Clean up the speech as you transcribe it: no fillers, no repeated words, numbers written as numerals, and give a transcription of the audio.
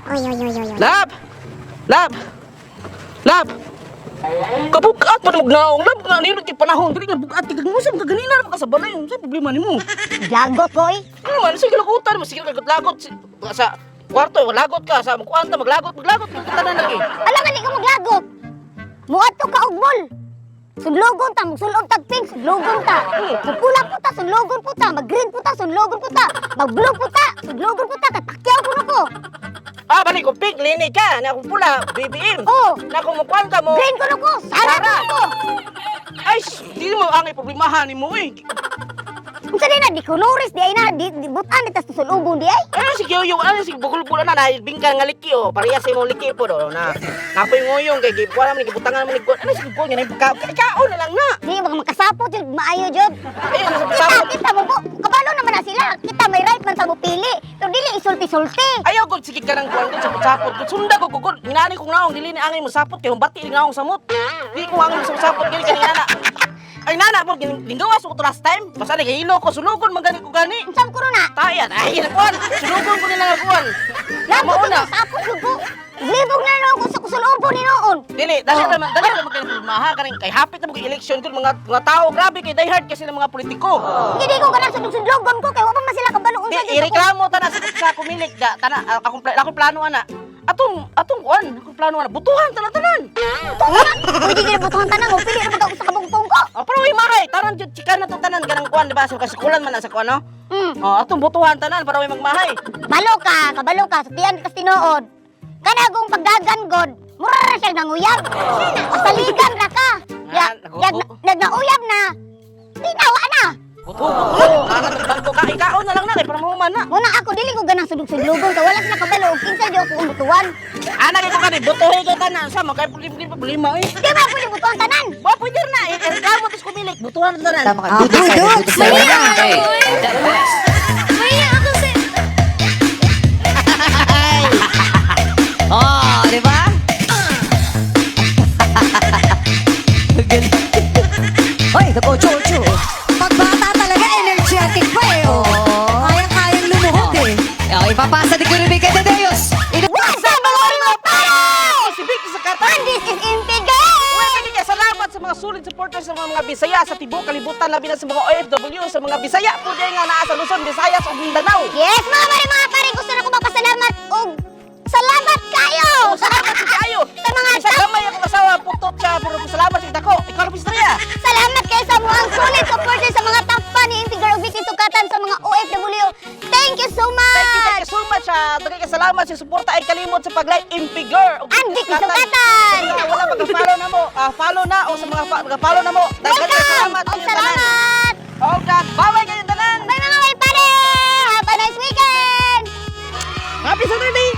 Lab! Lab! Lab! Kabugat pa na magnaong, lab, nga nilot kay panahon dili nga bugat kay mo sa mga ganina ra ka sa balay, unsa problema nimo? Jagot ko eh. Ano man sige lagutan mo sige lagot sa kwarto, lagot ka sa magkuan ta, maglagot, maglagot tanan lagi. Alam nga di ka maglagot. Muadto ka og mall. Sunlogon ta, magsulob tag pink, sunlogon ta. Magpula po ta, sunlogon po ta, mag-green po ta, sunlogon po ta, mag-blue po ta, sunlogon po ta, kay pakyaw ko na ko. Ah, bali kung pink lini ka, na kung pula BBM. Oo. Na kung mukuan ka mo. Green ko na ko, Sara ko na ko. Ay, di mo ang problemahan nimo eh. Unsa di na, di kolores, di ay na, di butan, di tas sulubong di ay. Ano si Yoyo, ano si bukol-bukol na na bingka nga liki oh, parehas sa imong liki po do na. Napoy nguyong kay gibuan man gibutangan man ni ano si kuan nga ka kaon na lang na. Di baka makasapot jud, maayo jud. Ayun sa Kita, sapot. kita mo po, kabalo naman na sila. Kita may right man sa mo pili. Pero dili isulti-sulti. Ayaw gud sige ka nang kuan gud sapot-sapot. Gud sunda ko gud. Hinani kong naong dili ni angay mo sapot kay humbati ni naong samot. Di ko angay mo sapot gani kani nana. Ay nana po ginggawas ko to last time. Basta nagahilo ko sulugon man gani ko gani. Unsam ko na? Tayan ay kuan. Sulugon ko nila nga kuan. Labo ko Mauna. sapot jud ko. Libog na lang ako sa kusulobo ni noon. Dili, dahil naman, dahil naman kayo problemaha kaning kay hapit na mo kay election dun mga mga tao grabe kay die hard kasi ng mga politiko. Hindi ko ganang sundog-sundlogon ko kay wa pa man sila kabalo Di unsa jud ako. ireklamo ta na sa kumilik da tana akong akong plano ana. Atong atong kuan, akong plano ana butuhan tanan tanan. Butuhan. Pwede gid butuhan tanan mo pili ra ba ka sa kabugtong ko. Oh, pero uy maray, tanan jud chika na to tanan kanang kuan di ba sa kaskulan man na sa kuan no. Oh, atong butuhan tanan para way magmahay. Balo ka, kabalo ka sa tiyan kas tinuod. Kanagong pagdagan god, mura ra siya nanguyab. Pasaligan ra ka. Ya, Ah, yag nagnauyab na. Tinawa na. Buto, buto. Ana bangko ka ikaon na lang na kay para mahuman na. Muna ako dili ko ganang sudog-sudlogon kay wala sila kabalo og kinsa jud ako ang butuan. Ana kay ko kani butuhe kay tanan sa magkay problema eh. Di ba pwede butuan tanan? Wa pwede na eh. Ireklamo tas kumilik butuhan tanan. Tama ka. Dito sa dito sa Maya Hey, the best. Maya ako sa. Oh, di ba? Galing. Hoy, nag-ocho-ocho. Pagbata talaga, energetic pa eh. Oh. Kayang-kayang lumuhod eh. Oh, ipapasa ni Kuya Ruby kay Dedeos. What's up, mga mga pare? Si Vicky sa kata. And this is Impigan! Uy, kaya salamat sa mga solid supporters sa mga Bisaya sa tibuok kalibutan labi na sa mga OFW sa mga Bisaya po diay nga naa sa Luzon, Visayas ug Mindanao. Yes, mga pare, mga pare, gusto na ko magpasalamat og salamat kayo! Oh, salamat sa kayo. Sa mga Sa gamay akong asawa putot siya pero salamat sa dako. Ikaw ra Pistoria. Salamat kayo sa mga solid supporters sa mga top fan ni MP Girl Vicky Sukatan sa mga OFW. Thank you so much! Thank you so much. Daghan kay salamat sa suporta ay kalimot sa pag-like MP Girl ug And Vicky Sukatan! Sa mga wala maka-follow na mo, follow na o sa mga follow na mo. Daghan kay Welcome! salamat Og inyong tanan. salamat! Og bye-bye kayong tanan. Bye mga may pare! Have a nice weekend! Happy Saturday.